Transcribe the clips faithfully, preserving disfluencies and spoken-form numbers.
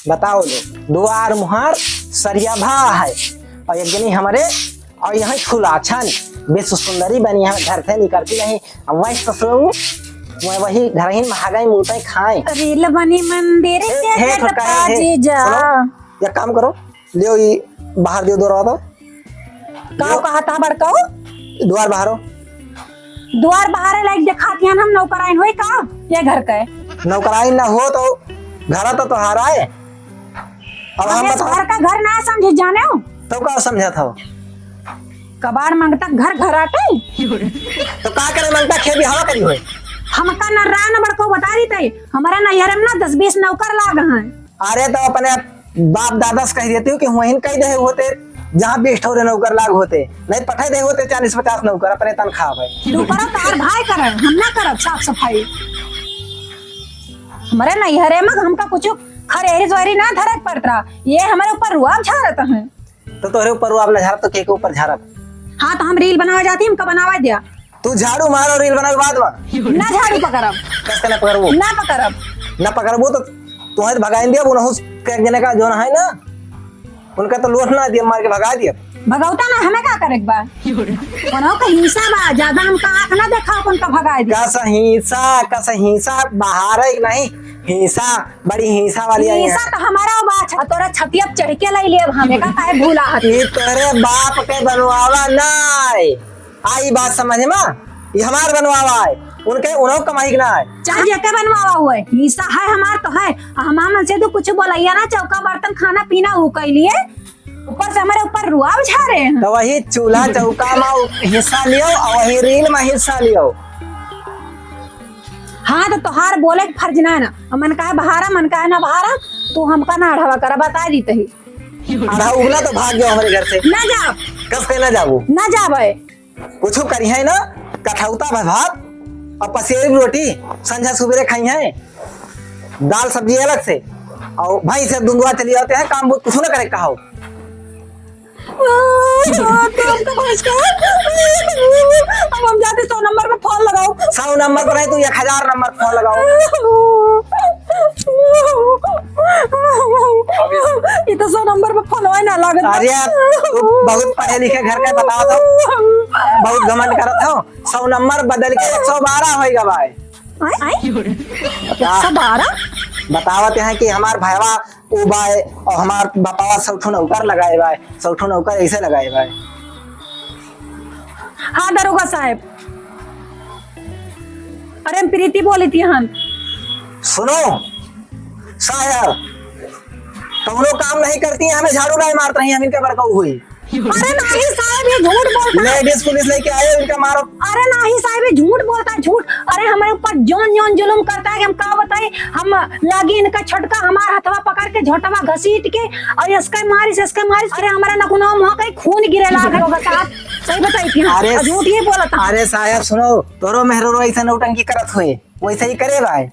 बताओ ले, दुआर मुहार सरिया भा है, और एक जनी हमरे, और यहाँ छुलाछन, विश्व सुंदरी बनी है, घर से निकलती नहीं। अब वही ससुर, मैं वही घर ही में हागई मूतई खाए। रील बनी मंदिर हे, के हे, घट छोटका, हे, हे, जीजा। सुनो, एक काम करो, लियो ई बाहर दियो, दो रहा दो। का कहा था बड़काऊ? दुआर बहारो। दुआर बहारे लायक देखात हन हम नौकराइन होई का ये घर के? नौकराइन ना हो तो घर तो तोहारा है। अब हम हम इस बताओ। घर का घर ना समझे जाने हो? तो का समझत हो? कबाड़ मंगता घर घर आटे। तो का करे मंगता खेत बिहावा करी होए? हमका न राय न बड़को बता दी तई। हमारा नैहर में ना दस बीस नौकर लाग हैं। अरे तो अपने बाप दादा से कह देती हूँ कि वहीं कह दे होते, जहाँ बीस ठौरे नौकर लाग होते, नहीं पठा दे होते चालीस पचास नौकर अपने तनख्वाह पे। तू करो, तार भाई करे, हम ना करब साफ सफाई। हमारे नैहरे में हमका कुछ खरेरी जोरी ना धरक पड़त रहा, ये हमारे ऊपर रुआब झारत हैं। तो तोहरे ऊपर रुआब ना झारब तो के के ऊपर झारब? हाँ, तो हम रील बनावे जाती, हमका बनावे दिया। तू झाड़ू मारो, रील बनावे बाद में। ना झाड़ू पकड़ब। कस के ना पकड़बो? ना पकड़ब। ना पकड़बो तो तोहे भगाइन दिया, उनहु के जने का जोन है ना, उनका तो लोट ना दिया, मार के भगा दिया। भगौता ना, हमें का करे के बा? उनहु का हिंसा बा, ज्यादा हमका आँख ना देखा, उनका भगा दिया। कस हिंसा, कस हिंसा, बाहर है कि नहीं? हिंसा, बड़ी हिंसा वाली आई है। हिंसा तो हमारा बा, छ-, तोरा छतिया पे चढ़ के लाई लेब, हमें का काहे भूला हत? ये तोरे बाप के बनवावा ना है। आई बात समझ में? ये हमार बनवावा है। उनके, उन्हों कमाई के ना है। चाहे जेके बनवावा हुए, हिस्सा है हमार तो है। हमार मन से तो कुछ बोलैया ना, चौका बर्तन खाना पीना ऊ कइ लिए, ऊपर से हमारे ऊपर रुआब झारे हैं। तो वही चूल्हा चौका में हिस्सा लियो और वही रील में हिस्सा लियो। हाँ, तो तोहार बोले के फर्ज ना है ना। मन काहे बहारा, मन काहे ना बहारा, तू हमका ना अढ़ावा करा, बता दी तही। अढ़ा उगला तो भाग जाओ हमारे घर से। ना जाब। कस के ना जाबू? ना जाबे। कुछ करिहे ना, कठौता भा भात और पसेरी रोटी संझा सुबेरे खाइहे, दाल सब्जी अलग से, और भाई से दुंदुआ चली जाते हैं, काम बहुत कुछ ना करे कहो। अब हम जाते सौ नंबर पे फोन लगाओ। सौ नंबर पर नहीं, तू एक हजार नंबर फोन लगाओ। ई तो सौ नंबर पे फोनवा ना लागत बा। अरे, तू बहुत पढ़े लिखे घर के बताओ तो, बहुत घमंड करत हो। सौ नंबर बदल के एक सौ बारह होई गवा है। आय? आय? बता-, एक सौ बारह? बतावत हैं कि हमार भाईवा उ बाय और हमार बापावा सौ ठो नौकर लगाए बाय, सौ ठो नौकर ऐसे लगाए बाय। हाँ दरोगा साहब, अरे हम प्रीति बोली थी हन। सुनो साहब, कौनो काम नहीं करती है, हमें झाड़ू नहीं मारत रही, हम इनके बड़काऊ हुई। अरे नाही साहब, ये झूठ बोलता है। लेडीज पुलिस लेके आए, इनका मारो। अरे नाही साहब, ये झूठ बोलता है, झूठ। अरे हमारे ऊपर जौन जौन जुल्म करता है कि हम का बताई। हम लागी इनका छोटका हमार हथवा पकड़ के झोटवा घसीट के और इसका मारिस, इसका मारिस। अरे हमारा नकुनवा मुँह कहीं खून गिरे लाग होगा साहब। सही बताई थी हम। अरे और झूठ ये बोलता है। अरे साहब सुनो, तोरो मेहरो ऐसा नौटंकी करत हुए, वैसे ही करे भाई।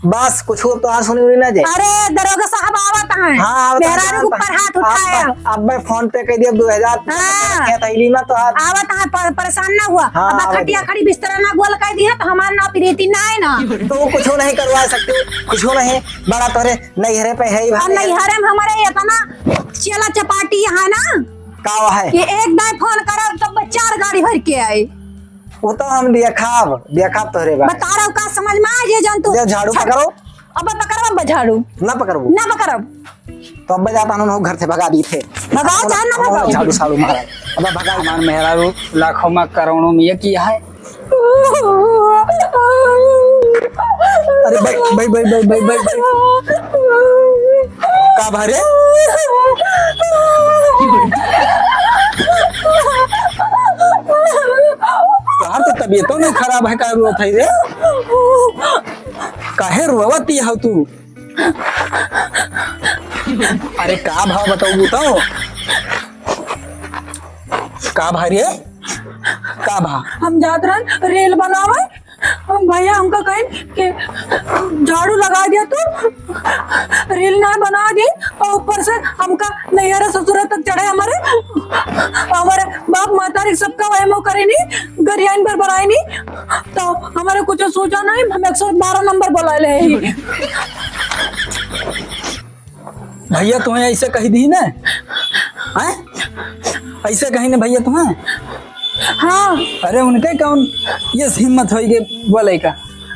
बस, कुछ हो तो आ सुनी उनी ना जाए। अरे, दरोगा साहब आवत हैं। हाँ, आवत हैं, मेहरारू के ऊपर हाथ उठाया। अब, अब मैं फोन पे कह दिया दो हजार। हाँ। क्या थैली में तो आप आवत हैं, पर-, परेशान ना हुआ। हाँ, अब आवत खटिया हैं। खड़ी बिस्तरा ना गोल कर दिया तो हमार नाव प्रीति ना है ना। तो कुछ नहीं करवा सकते, कुछ नहीं। बड़ा तोरे नैहरे पे है ही और भाई। नैहरे में हमारे इतना चेला चपाटी है ना का है? कि एक दाई फोन करब तब चार गाड़ी भर के आए। वो तो हम देखब, देखब तोहरे बा। बता रहा हूँ, का समझ में आ जे जंतु। ले झाड़ू छड़-, पकड़ो। अब पकड़ब, अब झाड़ू। ना पकड़बू? ना पकड़ब। तो अब जाता हूँ, घर से भगा दी थे। भगाओ, चाहे ना हम भगाओ। झाड़ू साड़ू मारा। अब भगा। हमार मेहरारू लाखों में, करोड़ों में ये किया है। अरे भाई, भाई, भाई। का भा रे? तोहार तो तबियतो नहीं खराब है, का रोत है रे? काहे रोवत ही हौ तू? अरे का भा बताऊ तो? का भा रे? का भा? हम जात रहन रील बनावे, भैया हमका कहिन कि झाड़ू लगा दिया तू, रील ना बना दी, और ऊपर से हमका नैहरे ससुरे तक चढ़े हमारे, हमारे बाप महतारी सबका वहमो करे नी, गरियाइन पर बराए नी, तो हमारे कुछ सूझा नहीं, हम एक सौ बारह नंबर बुला ले ही। भइया तुहें अइसे कहि दिहिन? हैं? अइसे कहिन भइया तुहें? हाँ। अरे उनके कौन ये हिम्मत होइ गइ बोलइ का?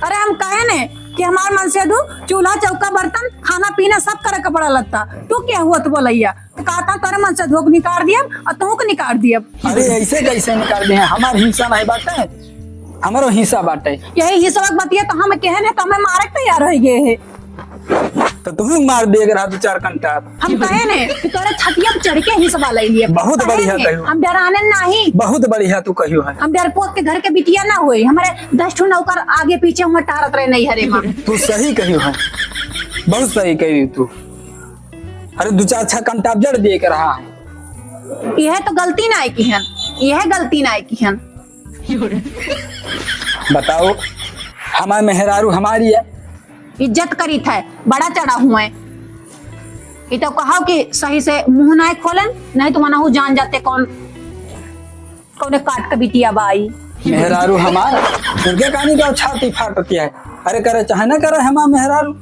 अरे हम कहेन कि हमार मनसेधू चूल्हा चौका बर्तन खाना पीना सब करइ क पड़ा लगता, तू के हुआ तू बोलइया? तो कहत ह तोरे मनसेधू क निकार दियब अउर तोहू क निकार दियब। अरे अइसे कइसे निकार दिहे? हमार हिस्सा नाहीं बाटइ, हमरो हिस्सा बाटइ। यही हिस्सा क बतिया तो हम कहेन है तो हमें मारे क तैयार होइ गए है। तो तुहूँ मार दिए रहा दू चार कंटाप। हम कहेन है कि तोरे छतिया पे चढ़ के हिस्सा लइ लिए। बहुत बढ़िया कहेन है, कहियो। हम डेराने नाहीं। बहुत बढ़िया तू कहियो है। हम डरपोक के घर के बिटिया न होई, हमरे दस ठो नौकर आगे पीछे हुआँ टहरत रहे नइहरे मा। तू सही कहियो है, बहुत सही कहियो तू। अरे दू चार छह कंटाप जड़ दिए के रहा है। यह तो गलती नाहीं किहन, यह गलती नाहीं किहन। बताओ, हमार मेहरारू हमारी है। इज्जत करीत है, बड़ा चढ़ा हुआ है। ये तो कहो कि सही से मुँह नाहीं खोलेन, नहीं तो मनहू जान जाते कौन, कौने काट के बिटिया बाई। मेहरारू हमार, उनके कहानी का छाती फाटती है। अरे करे चाहे ना करे हमार मेहरारू,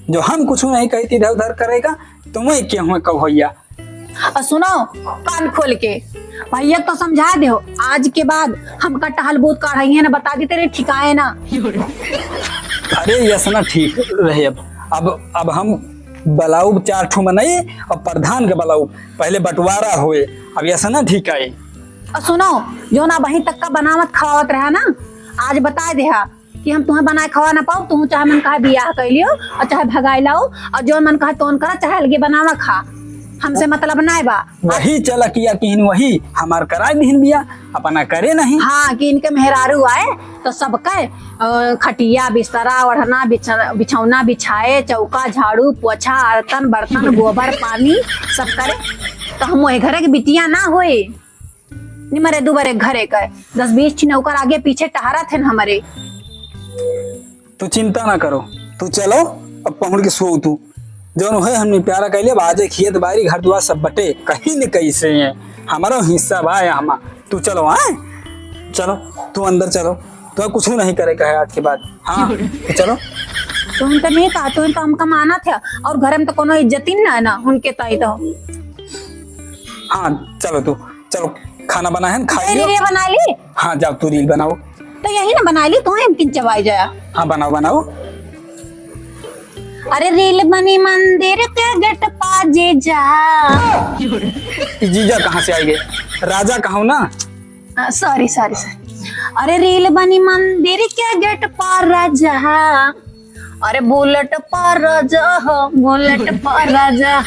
जो हम कुछ नहीं कहित इधर उधर करेगा, तुम्हें क्यों है कहो भइया? अउर सुनो, कान खोल के, भइया तो समझा देहो, आज के बाद हमका टहल बूत काढ़इहे ना, बता दी तेरे ठिकाए ना। अरे, यस ना ठीक रहे। अब, अब, अब हम बलाऊ चार ठो मनई अउर प्रधान के बलाऊ, पहले बंटवारा होए, अब यस ना ठीक आए। अउर सुनो, जौन अबहीं तक का बनावत खवावत रहा ना, आज बताइ देहा, कि हम तुहें बनाए खवा ना पाउब, तुहूँ चाहे मन कहे बियाह कइ लियो अउर चाहे भगाइ लाओ अउर जौन मन कहे तौन करा, चाहे अलगे बनावा खा, हमसे मतलब नाहीं बा। वही चला किया किहिन, वही हमार कराइ दिहिन बियाह, अपना करे नहीं। हाँ, कि इनके मेहरारू आए तो सबके, अ, खटिया, बिस्तरा, ओढ़ना, बिछ-, बिछौना बिछाए, चौका, झाड़ू, पोछा, अरतन, बर्तन, गोबर, पानी सब करे, तो हम वही घरे के बिटिया ना होई। निमरे दुबरे घरे के दस बीस ठी नौकर आगे पीछे टहरत हैं हमरे। तू चिंता ना करो, तू चलो, अब पहुँच के सो तू। जौन है हमने प्यारा कइले, अब आजे खेत बारी घर दुआर सब बटे, कहीं न कहीं से हैं, हमारो हिस्सा बा हमा। तू चलो, हाँ? चलो, तू अंदर चलो, तो कुछ नहीं करे का है आज के बाद। हाँ, तो चलो। तुम तो नहीं कहा, तुम तो हमका मानत है, और घर में तो कोनो इज्जत ही ना है ना, उनके ताई तो। हाँ, चलो तू, चलो, खाना बना है ना, खा तेरी लियो। रे बना ली? हाँ, जाओ, तू रील बनाओ। तो यही ना बना ली, तो हम किन चबाई जाया। हाँ, बनाओ, बनाओ। अरे, रील बनी मंदिर के गेट पा जीजा। ई जीजा कहाँ से आई गए? राजा कहूँ ना। आ, sorry, sorry, sorry। अरे, रील बनी मंदिर के गेट पा राजा। अरे बुलेट पर राजा हो, बुलेट पर राजा,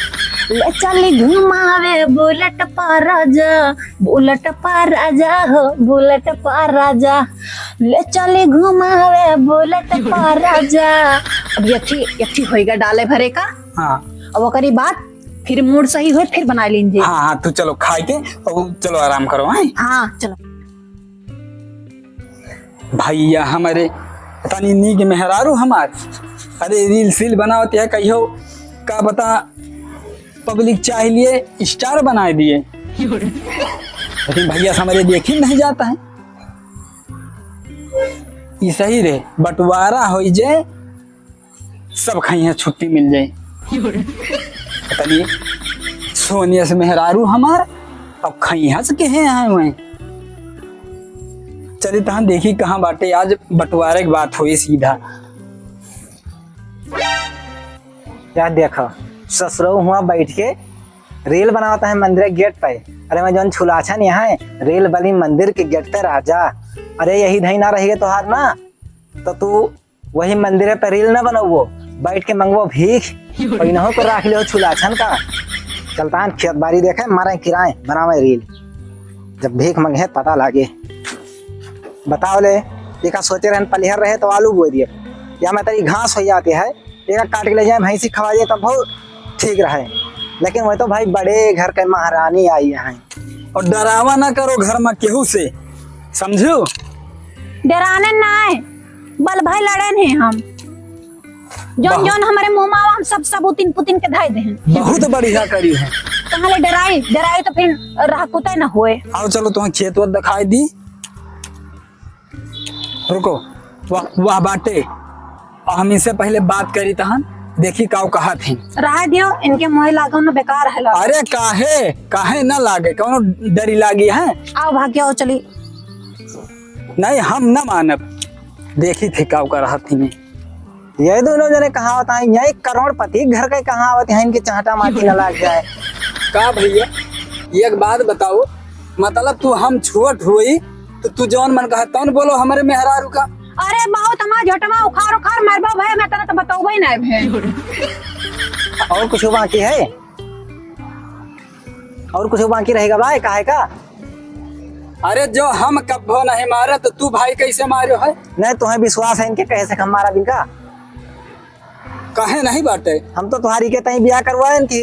ले चली घुमावे बुलेट पर राजा, बुलेट पर राजा हो, बुलेट पर राजा, ले चली घुमावे बुलेट पर राजा। अब यथी, यथी होइगा डाले भरे का। हाँ। अब ओकरी बाद फिर mood सही होए, फिर बनाइ लीन जी। हाँ, हाँ, तू चलो खाए के, अब चलो आराम करो, हैं? हाँ, चलो। भइया हमरे तनी नीक मेहरारू हमार, अरे रील सील बनावत है, कहियो का बता public चाह लिए star बनाए दिए। लेकिन भइया हमरे देखी नहीं जाता है, ई सही रहे, बंटवारा होइ जे सब खइहाँ छुट्टी मिल जाए। तनी सोनिया से मेहरारू हमार, अब खइहाँ से केहे आए हुए। चली तहन देखी कहाँ बाटे, आज बंटवारे के बात होई सीधा। या देखो, ससुरऊ हुआ बैठ के रील बनावत है मंदिर के गेट पे। अरे मैं जौन छुलाछन यहाँ है, रील बनी मंदिर के गेट पे राजा। अरे यही धई ना रहिए तोहार ना, तो तू वही मंदिर पे रील न बनउबो, बैठ के मंगबो भीख, और इनहू को राख लियो छुलाछन का। चलता है खेत बारी देखे, मारे किराए, बनावे रील। जब भीख मंगे पता लागे। बताओ ले, ये का सोचे रहन, पलिहर रहे तो आलू बोए दिए, या मैं तेरी घास हो जाती है, एक काट के ले जाए, भैंसी खवा दिए, तब बहुत ठीक रहे। लेकिन वह तो भाई बड़े घर के महारानी आई हैं। और डरावा ना करो घर में केहू से, समझो? डराने ना है, बल भाई लड़े नहीं हम। जौन बहुत जौन हमारे मुंह में आवा, हम सब सबूतिन पुतिन के धाई दे हैं। बहुत बढ़िया करी है। कहाँ ले डराई, डराई तो फिर रह कुतै न होए। आओ चलो, तुम्हें खेत वत दिखाई दी। रुको, वाह, वाह बाटे। और हम इनसे पहले बात करी तहन, देखी काउ कहत ही। रहा दियो, इनके मोहे लागो न बेकार है ला। अरे काहे, काहे न लागे, कौनो डरी लागी है? आओ भाग्य हो चली। नहीं, हम न मानब। देखी थे काउ कहत ही। ये दोनों जने कहावत हैं, यही करोड़पति घर के कहावत हैं, इनके चांटा माटी न लाग जाए। का भैया, एक बात बताओ, मतलब तू हम छुअत हुई तो तू जौन मन कहा तौन बोलो हमरे मेहरारू का। अरे बहुत हमार झोटवा उखाड़ उखाड़ मरबो भे, मैं तोरा तो बतौबे नहीं भे। और कुछ बाकी है? और कुछ बाकी रहेगा भाई, काहे का? अरे जो हम कब्बो नहीं मारे तो तू भाई कैसे मारो है? नहीं, तुम्हें विश्वास है इनके कहे से हम मारा बिनका? कहे नहीं बाटे। हम तो तुम्हारी के तई ब्याह करवाए इनकी।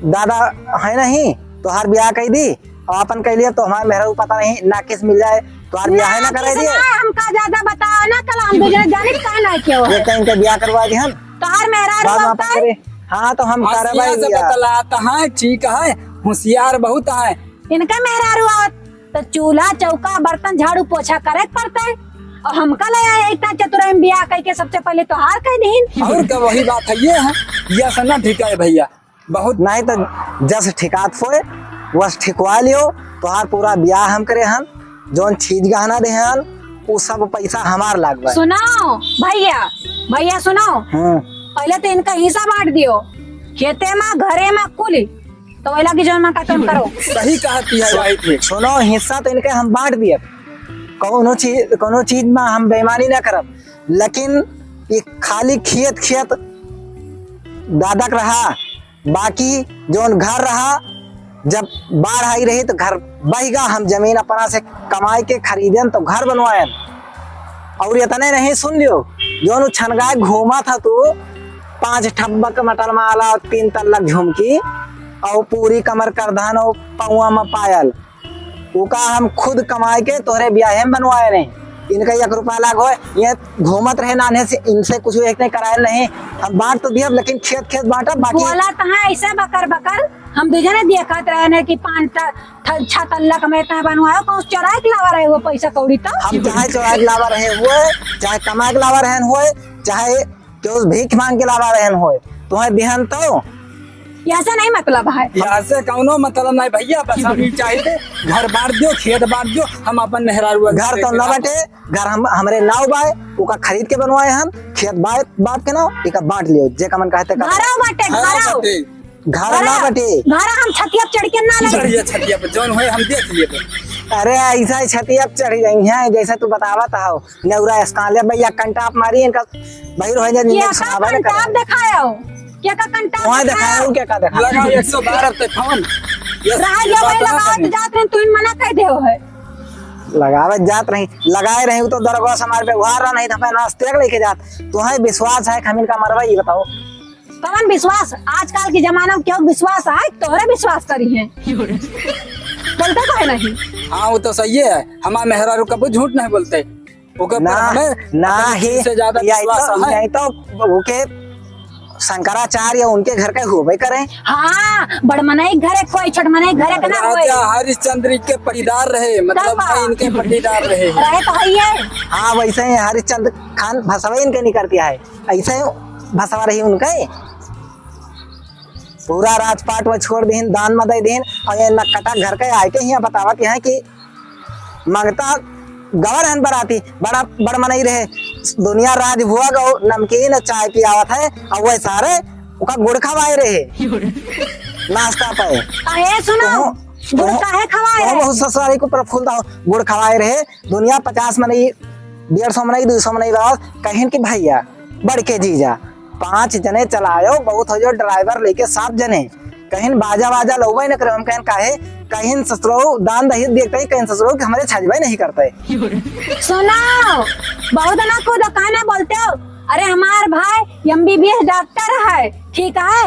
दादा है नहीं, तोहार ब्याह कई दी और अपन कई लिए तो हमारे मेहरा को पता नहीं ना किस मिल जाए, तोहार ब्याह है ना ना, कराई किस दिए। ना, हमका ज्यादा बताओ ना, कल हम दूसरे जाने का ना क्यों है। ये कहीं के ब्याह करवा दी हम। तोहार मेहरारू बाद में आवता अपन है? करे। हाँ, तो हम हंसिया करवाई से दिया। बतलाता है, ठीक है, होशियार बहुत है। इनका मेहरारू आवत तो चूल्हा, चौका, बर्तन, झाड़ू, पोछा करे के पड़ता है। और हमका ले आए इतना चतुराई में ब्याह कई के सबसे पहले तोहार कह दीन। और का वही बात है, ये है, ये से ना ठीक है भैया। बहुत नहीं तो जस ठिकात होए, वस ठिकवा लियो। तोहार पूरा ब्याह हम करे हन, जौन चीज गहना दे हन, उ सब पैसा हमार लाग बा। सुनाओ भैया, भैया सुनाओ। हाँ। पहले तो इनका हिस्सा बांट दियो, खेते में, घरे में, कुल। तो वही लागी जौन मन का तौन करो। सही कहती है भाई थे। सुनो, हिस्सा तो इनके हम बांट दिए, कौनो चीज, कौनो चीज में हम बेईमानी ना करब, लेकिन ये खाली खेत, खेत दादा के रहा, बाकी जौन घर रहा, जब बाढ़ आई रही तो घर बहिगा, हम जमीन अपना से कमाई के खरीदेन तो घर बनवाएन। और इतने नहीं, सुन लियो, जौन उ छनगाय घूमा था तू, पांच ठब्बक मटल माला और तीन तल्लक झुमकी और पूरी कमर करधन और पौआ में पायल, उका हम खुद कमाई के तोहरे ब्याहे में बनवाए नहीं। इनका एक रुपया लाग होए, ये घूमत रहे नान्हे से, इनसे कुछ एक नहीं कराए नहीं। हम बांट तो दियब, लेकिन खेत खेत बांटब, बाकी बोला तहाँ ऐसे बकर बकर, हम दू जने देखत रहे ने कि पान ट-, थ-, छह तल्लक में इतना बनवायो, कौन चोराए के लावा रहे वो पैसा कौड़ी तो? हम चाहे चोराए के लावा रहे हुए, चाहे कमाए के लावा रहन हुए, चाहे केहू से भीख मांग के लावा रहन होए, तुहें दिहन तो? यहाँ से नहीं मतलब है। यहाँ से कौनो मतलब नहीं भैया, बस हम ई चाहिए घर बांट दियो, खेत बांट दियो, हम अपन मेहरारू घर तो न बटे, घर हम, हमरे नाव बाय, ओका खरीद के बनवाए हम, खेत बाय बाप के नाव, एका बांट लियो, जे का मन कहते का। घरा बाटे, घरा घरा। बाटे। घर ना घरा, बटे। घरा हम छतिया पे चढ़ के ना लगे। चढ़िए छतिया पे, जौन होए हम देख लेबे। अरे ऐसा ही छतिया पे चढ़ गई हैं, जैसे तू बतावत हो। नेउरा स्टाले भैया कंटाप मारी इनका बहिर हो जाए, ये नियत का खराब है ना कंटाप करे। दिखायो? क्या का कंटाप वहाँ दिखायो? दिखायो, क्या का दिखायो? लगाओ एक सौ बारह पे फोन। यस, रहा ये ये भाई बात ना लगाओ तो करनी। जात रहे, तू ही मना कर दे हो है। लगावत जात रही, लगाए रही तो दरगोस हमारे पे उहार रहा नहीं था, मैं नाश्ते लेके जात। तुम्हें विश्वास है, खमीन का मरवा, ये बताओ। कवन विश्वास? आजकल के जमाना में केहू विश्वास है? तोहरे विश्वास करी है। बोलते तो है नहीं। हाँ, वो तो सही है। हमार मेहरारू कबो झूठ नहीं बोलते। ओके पर ना, हमें ना अपने ही, से ज्यादा यही विश्वास तो, है। यही तो ओके शंकराचार्य उनके घर के होबे करे। हाँ, बड़ मनई घरे कोई, छोट मनई घरे के ना होए। राजा हरिश्चंद्र के पटीदार रहे, मतलब तब भाई इनके पटीदार रहे। रहे तो है ही है। हाँ, वैसे ही हरिश्चंद्र खान भसवे इनके निकरती है। ऐसे भसवा रही उनके। पूरा राजपाट में छोड़ दीन, दान में दे दीन, और ये नक्कटा घर के आए के हियाँ बतावत यहाँ कि मंगता गवर हन बराती, बड़ा बड़ मनई रहे, दुनिया राज भोग और नमकीन चाय पियावत है, और वह सारे ओका गुड़ खवाए रहे नाश्ता पे। अरे सुनो, तो गुड़ तो काहे खवाए तो रहे? बहुत ससुराली को प्रफुल्ल था, गुड़ खवाए रहे, दुनिया पचास मनई, डेढ़ सौ मनई, दो सौ मनई बा, कहिन कि भैया, बड़के जीजा, पाँच जने चलायो, बहुत हो जो ड्राइवर लेके सात जने। कहिन बाजा वाजा लउबे न करे, हम कहिन काहे, कहिन ससुरो दान दहेज देखते ही, कहिन ससुरो कि हमरे छजबे नहीं करते। सुनो, बहुत ना कूदो, काहे ना बोलते हो? अरे हमार भाई एमबीबीएस डॉक्टर है, ठीक है?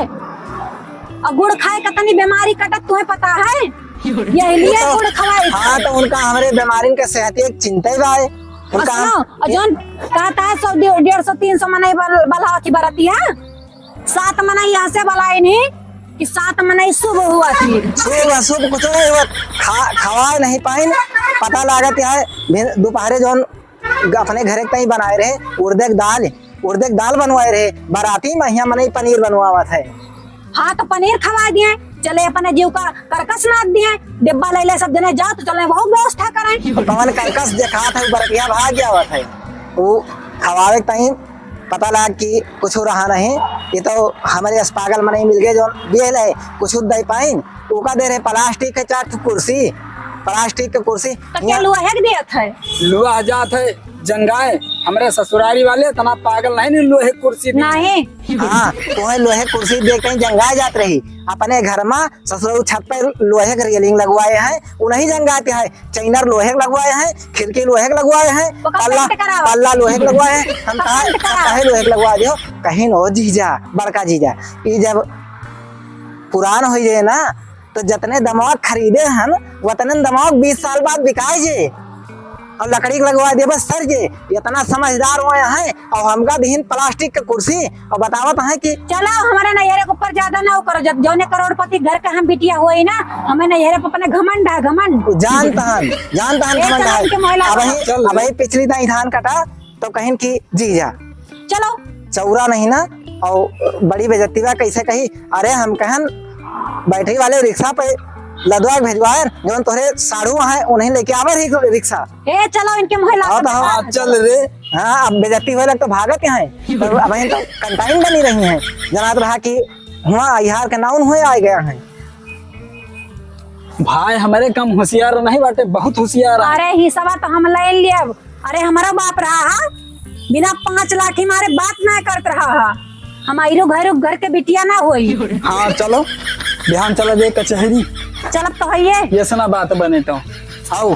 और गुड़ खाए कतनी बीमारी कटत तुम्हें पता है? यही लिए तो गुड़ खवाई। हाँ, तो उनका हमरे बीमारिन के सेहत एक चिंता ही बा है। उनका सुनो, और जौन कहता है सौ, डेढ़ सौ, तीन सौ मनई बल-, बला की बरती है, सात मनई यहाँ से बलाई नहीं कि सात मनई शुभ हुआ थी। शुभ अशुभ कुछ नहीं हुआ, खा-, खवाए नहीं पाइन, पता लागत है, दोपहरे जौन अपने घरे के तई बनाए रहे, उड़दे के दाल, उड़दे के दाल बनवाए रहे, बराती में हियाँ मनई पनीर बनवावत है। हाँ, तो पनीर खवाए दिए, चले अपने जीव का करकस नाद दिए, डिब्बा ले ले सब जने जाओ, तो चले बहुत व्यवस्था करें। तो कौन करकस देखात है, बरतिया भाग जावत है। वो खवावे के टाइम पता लगा कि कुछ रहा नहीं, ये तो हमरे अस पागल मनई मिल गए, जो बियल है, कुछ दे पाइन, ओका दे रहे प्लास्टिक के चार ठो कुर्सी, प्लास्टिक के कुर्सी। तो क्या हियाँ लोहे के दियत है? लोहा जात है जंगाए, हमरे ससुरारी वाले इतना पागल नहीं, नहीं लोहे कुर्सी दी। नहीं। हाँ, तोहे लोहे कुर्सी दे कहीं जंगाए जात रही। अपने घर में ससुराल छत पे लोहे के रेलिंग लगवाए हैं, वो नहीं जंगाते हैं। चैनर लोहे के लगवाए हैं, खिड़की लोहे के लगवाए हैं, वो का पल्ला, पेंट करावा? पल्ला लोहे के लगवाए हैं। हम वो का कहा, पेंट हम करावा? कहे लोहे के लगवा दियो, कहीं नो जीजा, बड़का जीजा, ई जब पुरान हो जाए ना, तो जतने दमाग खरीदे हन, वतने दमाग बीस साल बाद बिकाए जे। और लकड़ी के लगवा दे बस सर जे, इतना समझदार हुए हैं। और हमका दिहिन प्लास्टिक के कुर्सी और बतावत हैं कि चलो, हमारे नैहरे के ऊपर ज्यादा ना वो करो, जब जौने करोड़पति घर का हम बिटिया हुए ना, हमें नैहरे पे अपने घमंड है, घमंड। जानता हन, जानता हन, ए, घमंड चलो, है। इनके महिला अब को ही, चल अब रे। ही पिछली दाई धान कटा, तो कहिन कि जीजा, चलो। चौरा नहीं ना, और बड़ी बेइज्जती बा, कैसे कही? अरे हम कहन बैटरी वाले रिक्शा पे लदवा के भेजवाए, जौन तोहरे साढ़ू हैं, उन्हीं लेके आवे रही रिक्शा। ए, चलो, इनके मोहे हाँ, लागत तो है। हाँ, चल रे। हाँ, अब बेइज्जती होए लग तो भागत हैं, तो अब हम तो कंटाइन बनी रही हैं, जनात रहा कि हुआ अहियार के नाउन हुए आ गया है। भाई हमरे कम होशियार नहीं बाटे, बहुत होशियार है। अरे, हिस्सा तो हम ले लेब। अरे, हमारा बाप रहा हा, बिना पाँच लाठी मारे बात ना करत रहा हा। हम आइरो घरो घर के बिटिया ना होई। हाँ, चलो, बिहान चला जाए कचहरी। चलब तो हइये। ये सना बात बने तो। आओ।